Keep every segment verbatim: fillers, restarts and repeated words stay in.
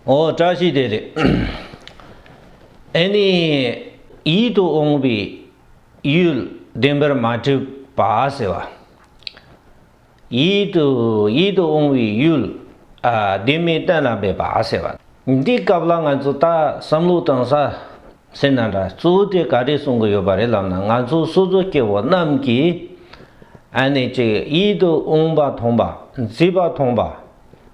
ཨོ་བཀྲ་ཤིས་བདེ་ལེགས། ཨ་ནི་ཡིད་དུ་འོང་བའི་ཡུལ་བདེན་པར་མ་གྲུབ་པ་ཟེར་བ། ཡིད་དུ་ཡིད་དུ་འོང་བའི་ཡུལ་ཨ་བདེན་མེད་གཏན་ལ་འབེབས་པ་ཟེར་བ། འདི་སྐབས་ལ་ང་ཚོ་ད་བསམ་བློ་བཏང་ས་ཟེར་ན་འདྲ། གཙོ་བོ་དེ་ག་རེ་གསུང་གི་ཡོད་པ་རེད་ལབ་ན། ང་ཚོ་སོ་སོ་སྐྱེ་བོ་རྣམས་ཀྱིས་ཨ་ནི་ཅིག་ཡིད་དུ་འོང་བ་མཐོང་བ། མཛེས་པ་མཐོང་བ།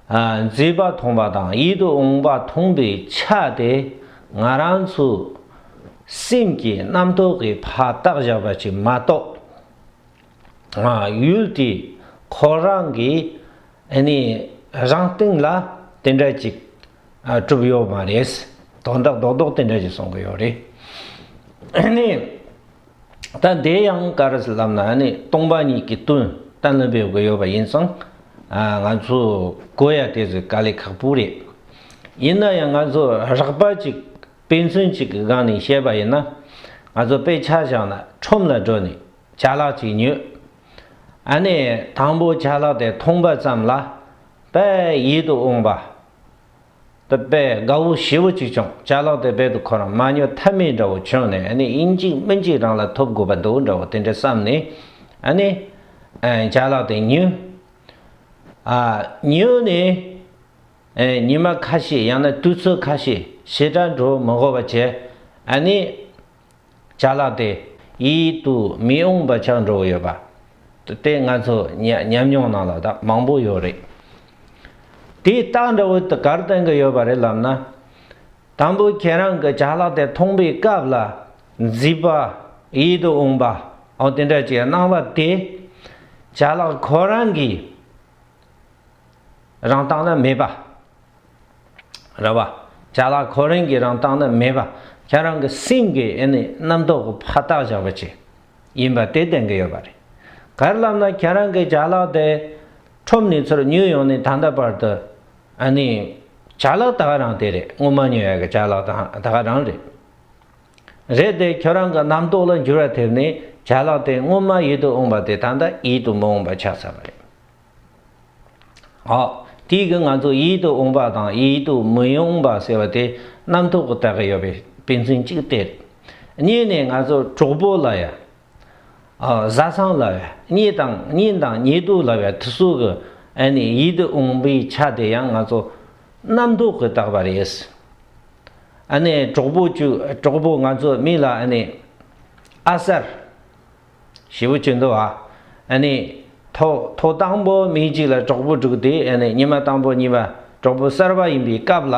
ཨ་མཛེས་པ་མཐོང་བ་དང་ཡིད་དུ་འོང་བ་མཐོང་བའི་ཆ་དེ་ང་རང་ཚོའི་སེམས་ཀྱི་རྣམ་རྟོག་གིས་ཕར་བཏགས་བཞག་པ་ཅིག་མ་གཏོགས། ཨ་ཡུལ་དེ་ཁོ་རང་གི་ཨ་ནི་རང་སྟེང་ལ་དེ་འདྲ་ཅིག་ཨ་གྲུབ་ཡོད་མ་རེད། དོན་དག་རྡོག་རྡོག་དེ་འདྲ་ཅིག་གསུང་གི་ཡོད་རེད། ཨ་ནི་ད་དེ་ཡང་ག་རེ་ཟེར་ལབ་ན། ཨ་ནི་སྟོང་པ་ཉིད་ཀྱི་དོན་གཏན་ལ་འབེབས་དགོས་ཡོད་པ་ཡིན་ཙང་། ཨ་ང་ཚོ་གོ་ཡ་དེ་ཚོ་དཀའ་ལས་ཁག་པོ་རེད། ཡིན་ན་ཡང་ང་ཚོ་རགས་པ་ཅིག་དཔེ་མཚོན་ཅིག་གི་སྒང་ནས་བཤད་པ་ཡིན་ན། ང་ཚོ་དཔེ་ཆ་བཞག་ན་ཁྲོམ་ལ་འགྲོ་ནས་ཅ་ལག་ཅིག་ཉོས། ཨ་ནི་དང་པོ་ཅ་ལག་དེ་མཐོང་པ་ཙམ་ལ་དཔེ་ཡིད་དུ་འོང་བ། དཔེ་དགའ་བོ་ཞེ་བོ་ཅིག་བྱུང་། ཅ་ལག་དེ་རྦད་དེ་ཁོ་རང་མ་ཉོ་ཐབས་མེད་འདྲ་བོ་བྱུང་ནས། ཨ་ནི་ཡིན་གཅིག་མིན་གཅིག་རང་ལ་ཐོབ་དགོས་པ་འདུག་འདྲ་བོ་དེ་འདྲ་བསམ་ནས། ཨ་ནི་ཨ་ཅ་ལག་དེ་ཉོས། ཨ་ཉོས་ནས་ཨ་ཉི་མ་ཁ་ཤས་ཡང་ན་དུས་ཚོད་ཁ་ཤས་ཞེ་དྲག་འགྲོ་མི་དགོས་པ་བྱས། ཨ་ནི་ཅ་ལག་དེ་ཡིད་དུ་མི་འོང་བ་ཆགས་འགྲོ་གི་ཡོད་པ་དེ་ང་ཚོ་ཉ་ཉམས་མྱོང་ནང་ལ་ད་མང་པོ་ཡོད་རེད། དེའི་རྟགས་འདྲ་བོ་དེ་ག་རེ་སྟོན་གི་ཡོད་པ་རེད་ལབ་ན། དང་པོ་ཁྱེད་རང་གི་ཅ་ལག་དེ་མཐོང་བའི་སྐབས་ལ་མཛེས་པ། ཡིད་དུ་འོང་བ། འོ་དེ་འདྲ་ཅིག་སྣང་བ་དེ་ཅ་ལག་ཁོ་རང་གི་རང་སྟེང་ན་མེད་པ། རེད་བ། ཅ་ལག་ཁོ་རང་གི་རང་སྟེང་ན་མེད་པ། ཁྱེད་རང་གི་སེམས་ཀྱི་ཨ་ནི་རྣམ་རྟོག་གིས་ཕར་བཏགས་བཞག་པ་ཅིག་ཡིན་པ་དེ་སྟོན་གི་ཡོད་པ་རེད། ག་རེ་ལབ་ན། ཁྱེད་རང་གི་ཅ་ལག་དེ་ཁྲོམ་ནས་ཚུར་ཉོས་ཡོང་ནས་ད་ལྟ་བར་དུ། ཨ་ནི་ཅ་ལག་ད་ག་རང་དེ་རེད། སྔོན་མ་ཉོས་ཡག་གི་ཅ་ལག་ད་ད་ག་རང་རེད། རེད་དེ་ཁྱོད་རང་གི་རྣམ་རྟོག་ལ་འགྱུར་བ་ཐེབས་ནས་ཅ་ལག་དེ་སྔོན་མ་ཡིད་དུ་འོང་བ་དེ་ད་ལྟ་ཡིད་དུ་མི་འོང་བ་ཆགས་ཚར་བ་རེད། ཨོ། དེ་གི་ང་ཚོ་ཡིད་དུ་འོང་བ་དང་ཡིད་དུ་མི་འོང་བ་ཟེར་བ་དེ་རྣམ་རྟོག་གིས་བཏགས་ཀྱི་ཡོད་པའི་དཔེ་མཚོན་གཅིག་དེ་རེད། གཉིས་ནས་ང་ཚོ་གྲོགས་པོ་ལབ་ཡ། ཨ་བཟའ་ཚང་ལབ་ཡ། གཉེན་དང་གཉེན་དང་ཉེ་དུ་ལབ་ཡ་དེ་ཚོ་གི་ཨ་ནི་ཡིད་དུ་འོང་བའི་ཆ་དེ་ཡང་ང་ཚོ་རྣམ་རྟོག་གིས་བཏགས་པ་རེད། ཨ་ནི་གྲོགས་པོ་བཅུ་གྲོགས་པོ་ང་ཚོ་མི་ལ་ཨ་ནི་ཨ་གསར་ཞེ་པོ་བྱེད་འདུག་ཨ། ཨ་ནི་ཐོག་ཐོག་དང་པོ་མི་གཅིག་ལ་གྲོགས་པོ་བསྒྲིགས་ཏེ། ཨ་ནི་ཉི་མ་དང་པོ་གཉིས་པ་གྲོགས་པོ་གསར་པ་ཡིན་པའི་སྐབས་ལ་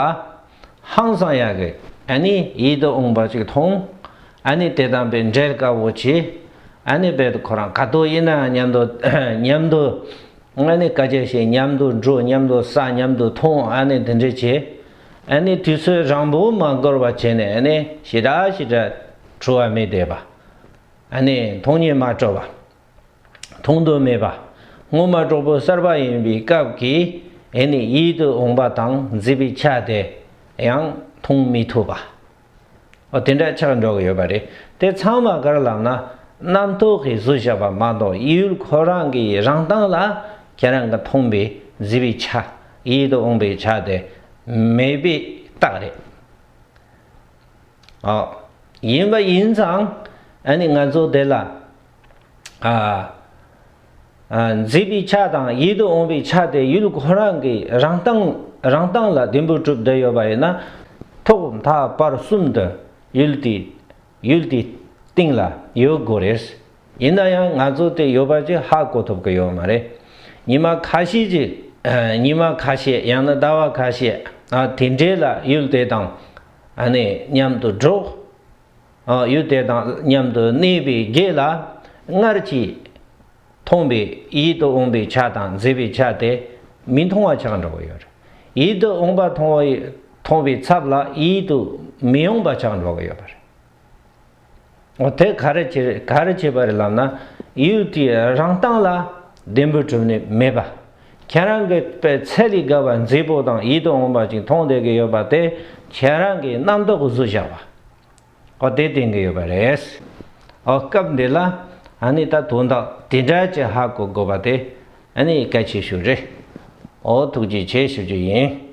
ཧང་སང་ཡག་གི་ཨ་ནི་ཡིད་དུ་འོང་བ་ཅིག་མཐོང་། ཨ་ནི་དེ་དང་དཔེ་འབྲེལ་དཀའ་བོ་བྱེད། ཨ་ནི་རྦད་དེ་ཁོ་རང་ག་དུས་ཡིན་ན་མཉམ་དུ་མཉམ་དུ་ཨ་ནི་སྐད་ཆ་བཤད། མཉམ་དུ་འགྲོ། མཉམ་དུ་ཟ། མཉམ་དུ་འཐུང་། ཨ་ནི་དེ་འདྲ་བྱེད། ཨ་ནི་དུས་ཚོད་རིང་པོ་མ་འགོར་བ་བྱས་ནས་ཨ་ནི་ཞེ་དྲག་ཞེ་དྲག་བྲོ་བ་མེད་བསྡད་པ། ཨ་ནི་མཐོང་ཉན་མ་སྤྲོ་བ། མཐོང་འདོད་མེད་པ། སྔོན་མ་གྲོགས་པོ་གསར་པ་ཡིན་པའི་སྐབས་ཀྱི་ཨ་ནི་ཡིད་དུ་འོང་བ་དང་མཛེས་པའི་ཆ་དེ་ཡང་མཐོང་མི་ཐུབ་པ། འོ་དེ་འདྲ་ཆགས་འགྲོ་གི་ཡོད་པ་རེད། དེ་ཚང་མ་ག་རེ་ལབ་ན། རྣམ་རྟོག་གིས་བཟོས་བཞག་པ་མ་གཏོགས་ཡུལ་ཁོ་རང་གི་རང་སྟེང་ལ་ཁྱེད་རང་གིས་མཐོང་བའི་མཛེས་པའི་ཆ། ཡིད་དུ་འོང་བའི་ཆ་དེ་མེད་པའི་རྟགས་རེད། ཨོ། ཡིན་པ་ཡིན་ཙང་ཨ་ནི་ང་ཚོ་དེ་ལ་ཨ་ཨ་མཛེས་པའི་ཆ་དང་ཡིད་དུ་འོང་བའི་ཆ་དེ་ཡུལ་ཁོ་རང་གི་རང་སྟེང་རང་སྟེང་ལ་བདེན་པར་གྲུབ་བསྡད་ཡོད་པ་ཡིན་ན། ཐོག་མཐའ་བར་གསུམ་དུ་ཡུལ་དེ་ཡུལ་དེའི་སྟེང་ལ་ཡོད་དགོས་རེད། ཡིན་ན་ཡང་ང་ཚོ་དེ་ཡོད་པ་ཅིག་ཧ་གོ་ཐུབ་ཀྱི་ཡོད་མ་རེད། ཉི་མ་ཁ་ཤས་ཅིག་ཨ་ཉི་མ་ཁ་ཤས་ཡང་ན་ཟླ་བ་ཁ་ཤས་ཨ་དེ་འདྲའི་ལ་ཡུལ་དེ་དང་ཨ་ནི་མཉམ་དུ་འགྲོགས། ཨ་ཡུལ་དེ་དང་མཉམ་དུ་གནས་པའི་རྗེས་ལ་སྔར་གྱི་མཐོང་བའི་ཡིད་དུ་འོང་བའི་ཆ་དང་མཛེས་པའི་ཆ་དེ་མི་མཐོང་བ་ཆགས་འགྲོ་གི་ཡོད་རེད། ཡིད་དུ་འོང་བ་མཐོང་བའི་མཐོང་བའི་ཚབ་ལ་ཡིད་དུ་མི་འོང་བ་ཆགས་འགྲོ་གི་ཡོད་པ་རེད། འོ་དེ་ག་རེ་བྱེད་ག་རེ་བྱེད་པ་རེད་ལབ་ན། ཡུལ་དེའི་རང་སྟེང་ལ་བདེན་པར་གྲུབ་ནས་མེད་པ། ཁྱེད་རང་གིས་དཔེ་ཚད་ལས་བརྒལ་བ་མཛེས་པོ་དང་ཡིད་དུ་འོང་བ་ཅིག་མཐོང་བསྡད་ཀྱི་ཡོད་པ་དེ་ཁྱེད་རང་གི་རྣམ་རྟོག་གིས་བཟོས་བཞག་པ། འོ་དེ་བསྟན་གྱི་ཡོད་པ་རེད། འོ་སྐབས་འདི་ལ་ཨ་ནི་ད་དོན་དག་དེ་འདྲ་ཅིག་ཧ་གོ་དགོས་པ་དེ་ཨ་ནི་གལ་ཆེ་ཤོས་རེད། འོ་ཐུགས་རྗེ་ཆེ་ཞུ་རྒྱུ་ཡིན།